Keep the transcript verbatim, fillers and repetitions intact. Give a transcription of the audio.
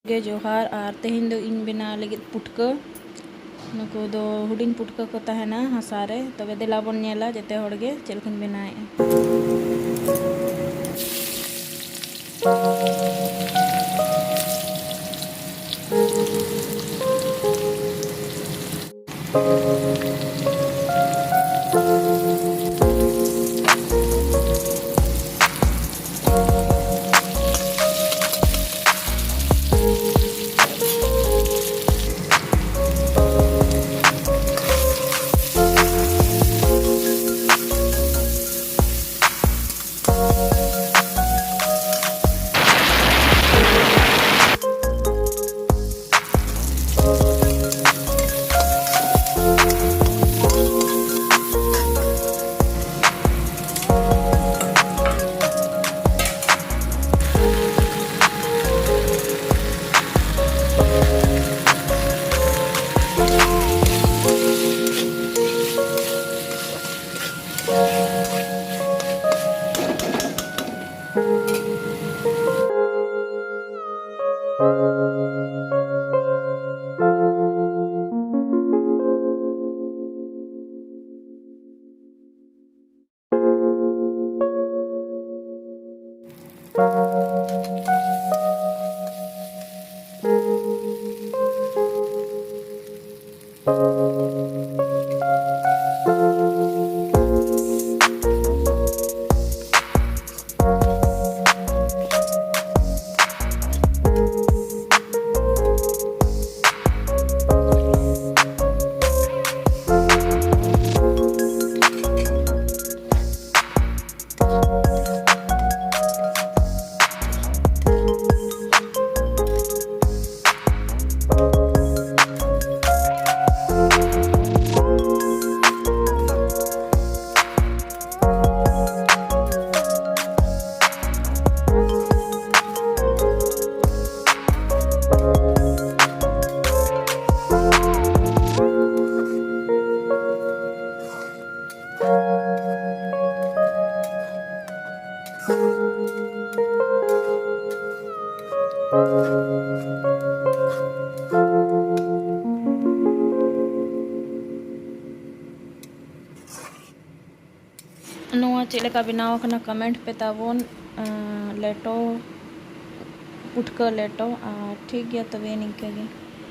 ᱜᱮ ᱡᱚᱦᱟᱨ᱾ ᱟᱨ ᱛᱮᱦᱮᱧ ᱫᱚ ᱤᱧ ᱵᱮᱱᱟᱣ ᱞᱟᱹᱜᱤᱫ ᱯᱩᱴᱠᱟᱹ᱾ ᱱᱩᱠᱩ ᱫᱚ ᱦᱩᱰᱤᱧ ᱯᱩᱴᱠᱟᱹ ᱠᱚ ᱛᱟᱦᱮᱱᱟ ᱦᱟᱥᱟ ᱨᱮ᱾ ᱛᱚᱵᱮ ᱫᱮᱞᱟ ᱵᱚᱱ ᱧᱮᱞᱟ ᱡᱮᱛᱮ ᱦᱚᱲ ᱜᱮ ᱪᱮᱫ ᱞᱮᱠᱟᱧ ᱵᱮᱱᱟᱣᱮᱫᱼᱟ᱾ ᱱᱚᱣᱟ ᱪᱮᱫ ᱞᱮᱠᱟ ᱵᱮᱱᱟᱣ ᱟᱠᱟᱱᱟ, comment ᱯᱮ ᱛᱟᱵᱚᱱ᱾ ᱟᱸ, ᱞᱮᱴᱚ, ᱯᱩᱴᱠᱟᱹ ᱞᱮᱴᱚ᱾ ᱟᱨ ᱴᱷᱤᱠ ᱜᱮᱭᱟ ᱛᱚᱵᱮ, ᱱᱤᱝᱠᱟᱹ ᱜᱮ᱾